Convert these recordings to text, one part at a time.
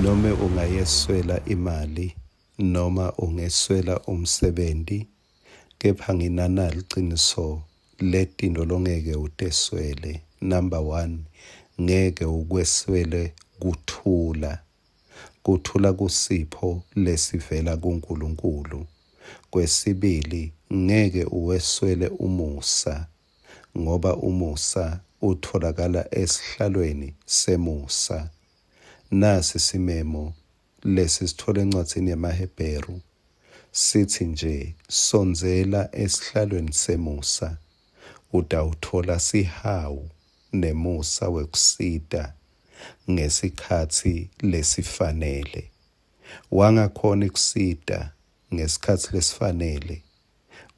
Nome ungayeswela imali noma ungeswela umsebenti, kepha nginana liciniso letintfo longeke uteswele. Number one, ngeke ukweswele kuthula. Kuthula kusipho lesivela kuNkulunkulu. Kwesibili, ngeke uweswele umusa ngoba umusa utfolakala esihlalweni semusa. Nasi simemo lesisitfola encwadzini yemaHebheru sitsi nje sondzela esihlalweni semusa utawutfola sihawu nemusa wekusita ngesikhatsi lesifanele. Wangakhoni kusita ngesikhatsi lesifanele,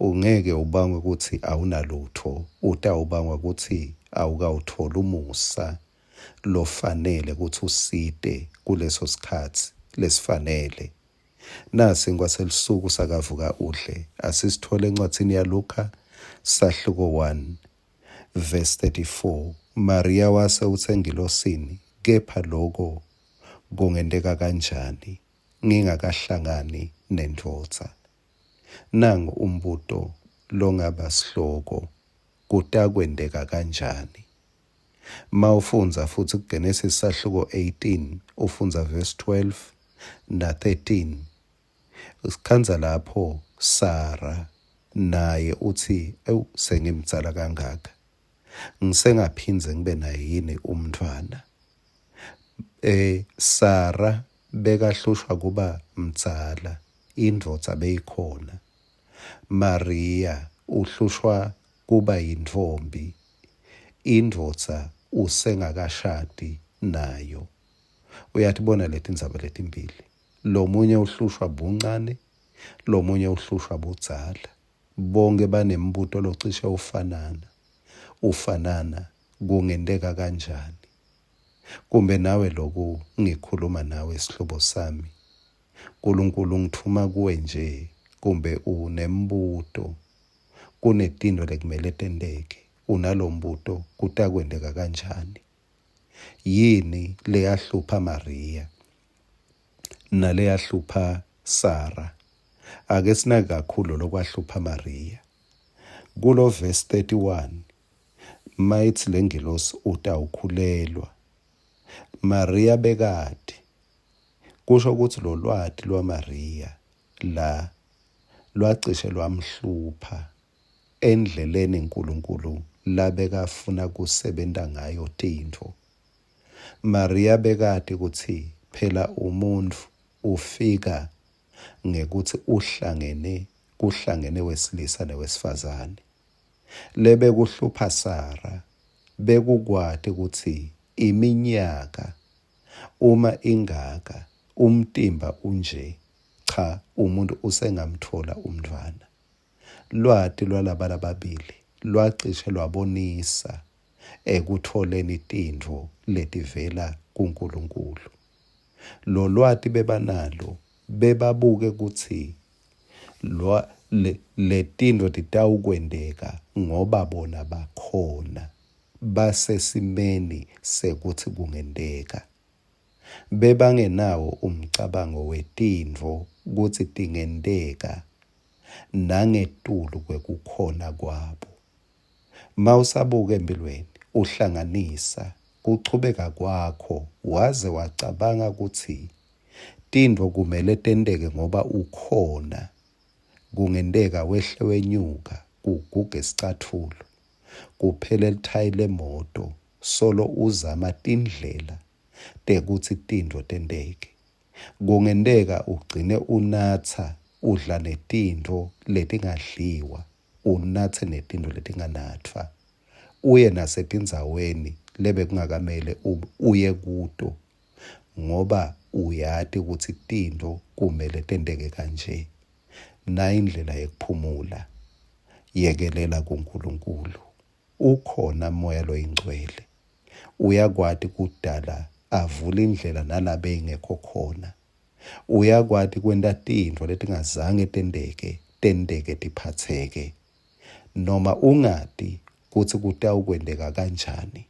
ungeke ubangwe kutsi awunalutfo, utawubangwa kutsi awukawutfoli umusa lofanele kutsi usite kuleso sikhatsi lesifanele. Nasi sinkwa selusuku sakavuka udle. Asisithole encwadzini yaLukha sahluko 1 verse 34. Mariya wase utsi engilosini, kepha loko kungenteka kanjani ngingakahlangani nendvodza? Nangu umbuto longaba sihloko, kutakwenteka kanjani? Mawufundza futsi kuGenesis sahluko 18 ufundza verse 12 na 13 sikhandza lapho Sara naye utsi ewu sengimdzala kangaka ngisengaphindze ngibe naye yini umntfwana. Sara bekahlushwa kuba mdzala indvodza beyikhona. Mariya uhlushwa kuba yintfombi indvodza usengakashadi nayo. Uyatibona letindzaba letimbili. Lomunye uhlushwa buncane, lomunye uhlushwa budzala. Bonke banembuto locishe ufanana. Ufanana kungenteka kanjani? Kumbe nawe loku ngikhuluma nawe sihlobo sami. Nkulunkulu ungitfuma kuwe nje kumbe unembuto kunetintfo lekumele tenteke unalombuto kutakwenteka kanjani? Yini leyahlupha Mariya naleyahlupha Sara? Ake sinake kakhulu lokwahlupha Mariya. Kulo verse 31 mayitsi lengilosi utawukhulelwa. Mariya bekati kusho kutsi lolwati lwaMariya la lwacishe lwamhlupha endleleni Nkulunkulu labekafuna kusebenta ngayo tintfo. Mariya bekati kutsi phela umuntfu ufika ngekutsi uhlangene kuhlangene wesilisa newesifazane. Lebekuhlupha Sara bekukwati kutsi iminyaka uma ingaka umtimba unje cha umuntu usengamtfola umntfwana. Lwati lwalaba lababili lwacishe lwabonisa ekutfoleni tintfo letivela kuNkulunkulu. Lolwati bebanalo bebabuke kutsi lwa le, letintfo titawukwenteka ngoba bona bakhona basesimeni sekutsi kungenteka. Bebangenawo umcabango wetintfo kutsi tingenteka nangetulu kwekukhona kwabo. Mawusabuka empilweni uhlanganisa kuchubeka kwakho waze wacabanga kutsi tintfo kumele tenteke ngoba ukhona, kungenteka wehle wenyuka kuguge sicatfulo, kuphele lithayi lemoto solo uzama tindlela tekutsi tintfo tenteke. Kungenteka ugcine unatsa udla netintfo letingadliwa, unatse netintfo letinganatfwa, uye nasetindzaweni lebekungakamele uye kuto ngoba uyati kutsi tintfo kumele tenteke kanje. Nayi indlela yekuphumula, yekelela kuNkulunkulu. Ukhona Moya loyiNgcwele. Uyakwati kudala avule indlela nala beyingekho khona. Uyakwati kwenta tintfo letingazange tenteke, tenteke tiphatseke. Noma ungati kutsi kutawukwenteka kanjani,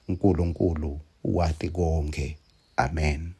Nkulunkulu wati konkhe. Amen.